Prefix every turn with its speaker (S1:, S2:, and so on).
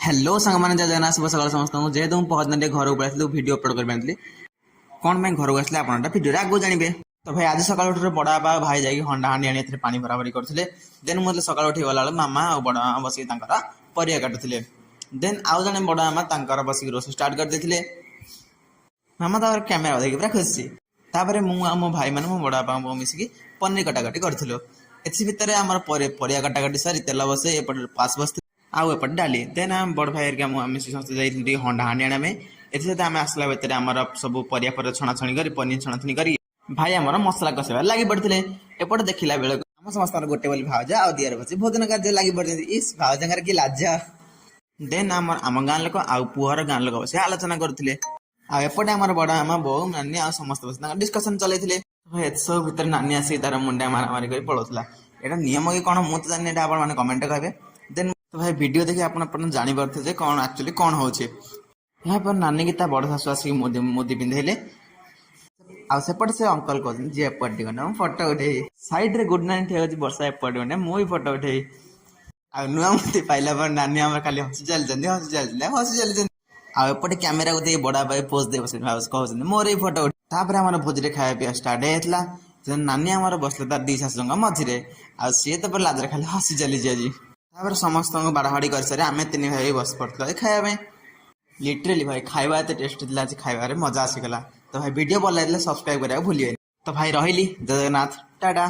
S1: Hello ସାଙ୍ଗମାନେ, ଜୟ ଜଗନ୍ନାଥ। ଶୁଭ ସକାଳ ସମସ୍ତଙ୍କୁ। ଯେହେତୁ ମୁଁ ପହରଦିନ ଟିକେ ଘରକୁ ପଳେଇଥିଲି, ଭିଡ଼ିଓ ଅପଲୋଡ଼ କରିପାରିନଥିଲି। କ'ଣ ପାଇଁ ଘରକୁ ଆସିଲେ, ଆପଣ ଏଟା ଭିଡ଼ିଓରେ ଆଗକୁ ଜାଣିବେ। ତ ଭାଇ, ଆଜି ସକାଳୁ ଉଠି ବଡ଼ ବାପା ଆଉ ଭାଇ ଯାଇକି ହଣ୍ଡା ହାଣ୍ଡି ଆଣି ଏଥିରେ ପାଣି ଭରାଭରି କରୁଥିଲେ। ଦେନ୍ ମୁଁ ଯେତେବେଳେ ସକାଳୁ ଉଠି ଗଲାବେଳକୁ ମାମା ଆଉ ବଡ଼ ମାମା ବସିକି ତାଙ୍କର ପରିବା କାଟୁଥିଲେ। ଦେନ୍ ଆଉ ଜଣେ ବଡ଼ ମାମା ତାଙ୍କର ବସିକି ରୋଷେଇ ଷ୍ଟାର୍ଟ କରିଦେଇଥିଲେ। ମାମା ତାଙ୍କର କ୍ୟାମେରା ଦେଖିକି ପୁରା ଖୁସି। ତାପରେ ମୁଁ ଆଉ ମୋ ଭାଇମାନେ, ମୋ ବଡ଼ ବାପାଙ୍କ ବୋଉ ମିଶିକି ପନିର କଟାକଟି କରୁଥିଲୁ। ଏଥି ଭିତରେ ଆମର ପରିବା କଟାକଟି ସରି ତେଲ ବସେଇ ଏପଟେ ପାସ୍ ବସିଥିଲା ଆଉ ଏପଟେ ଡାଲି। ଦେନ୍ ଆମ ବଡ଼ ଭାଇ ହେରିକା, ମୁଁ, ଆମେ ସମସ୍ତେ ଯାଇଥିଲୁ ଟିକେ ହଣ୍ଡା ହାଣ୍ଡି ଆଣିବା ପାଇଁ। ଏଥି ସହିତ ଆମେ ଆସିଲା ଭିତରେ ଆମର ସବୁ ପରିବା ପତ୍ର ଛଣାଛଣି କରି, ପନିର ଛଣାଛଣି କରି ଭାଇ ଆମର ମସଲା କଷିବାରେ ଲାଗି ପଡ଼ିଥିଲେ। ଏପଟେ ଦେଖିଲା ବେଳକୁ ଆମ ସମସ୍ତଙ୍କର ଗୋଟେ ବୋଲି ଭାଉଜ ଆଉ ଦିଅର ବସି ଭୋଜନ କାର୍ଯ୍ୟ ଲାଗି ପଡ଼ିଛନ୍ତି। ଇସ୍, ଭାଉଜଙ୍କର କି ଲାଜ! ଦେନ୍ ଆମର ଆମ ଗାଁ ଲୋକ ଆଉ ପୁଅର ଗାଁ ଲୋକ ବସି ଆଲୋଚନା କରୁଥିଲେ। ଆଉ ଏପଟେ ଆମର ବଡ ମାମା, ବୋଉ, ନାନୀ ଆଉ ସମସ୍ତେ ବସି ତାଙ୍କର ଡିସ୍କସନ ଚଲେଇଥିଲେ। ଭାଇ, ଏସବୁ ଭିତରେ ନାନୀ ଆସିକି ତାର ମୁଣ୍ଡିଆ ମାରାମାରି କରି ପଳଉଥିଲା। ଏଇଟା ନିୟମ କି କଣ, ମୁଁ ତ ଜାଣିନି। ଏଇଟା ଆପଣ ମାନେ କମେଣ୍ଟ କହିବେ। ଦେନ୍ ତ ଭାଇ, ଭିଡିଓ ଦେଖି ଆପଣ ଆପଣ ଜାଣିପାରୁଥିବେ ଯେ କଣ ଆକ୍ଚୁଆଲି କଣ ହଉଛି। ଏହାପରେ ନାନୀକି ତା ବଡ ଶାଶୁ ଆସିକି ମୁଦି ମୁଦି ପିନ୍ଧେଇଲେ। ଆଉ ସେପଟେ ସେ ଅଙ୍କଲ କହୁଛନ୍ତି, "ଝିଅ, ଏପଟେ ଟିକେ ମୁଁ ଫଟୋ ଉଠେଇବି।" ସାଇଡରେ ଗୁଡ୍ ନାନୀ ଠିଆ ଅଛି, "ବର୍ଷା, ଏପଟେ ଗୋଟେ ମୁଁ ବି ଫଟୋ ଉଠେଇବି।" ଆଉ ନୂଆ ମୁଦି ପାଇଲା ପରେ ନାନୀ ଆମର ଖାଲି ହସି ଚାଲିଛନ୍ତି, ହସି ଚାଲିଛନ୍ତି ଆଉ ହସି ଚାଲିଛନ୍ତି। ଆଉ ଏପଟେ କ୍ୟାମେରାକୁ ଦେଇ ବଡ ଭାଇ ପୋଜ ଦେଇ ବସି କହୁଛନ୍ତି, "ମୋର ଏଇ ଫଟୋ ଉଠେ।" ତାପରେ ଆମର ଭୋଜିରେ ଖାଇବା ପିଇବା ଷ୍ଟାର୍ଟ ହେଇଯାଇଥିଲା। ସେ ନାନୀ ଆମର ବସିଲେ ତାର ଦି ଶାଶୁଙ୍କ ମଝିରେ। ଆଉ ସିଏ ତ ପୁରା ଲାଜରେ ଖାଲି ହସି ଚାଲିଛି ଆଜି। ତାପରେ ସମସ୍ତଙ୍କୁ ବାଡ଼ାବାଡ଼ି କରିସାରି ଆମେ ତିନି ଭାଇ ବସି ପଡ଼ିଥିଲୁ ଆଜି ଖାଇବା ପାଇଁ। ଲିଟରାଲି ଭାଇ, ଖାଇବା ଏତେ ଟେଷ୍ଟି ଥିଲା ଆଜି, ଖାଇବାରେ ମଜା ଆସିଗଲା। ତ ଭାଇ, ଭିଡ଼ିଓ ଭଲ ଲାଗିଥିଲେ ସବସ୍କ୍ରାଇବ କରିବାକୁ ଭୁଲିବେନି। ତ ଭାଇ, ରହିଲି। ଜୟ ଜଗନ୍ନାଥ, ଟାଟା।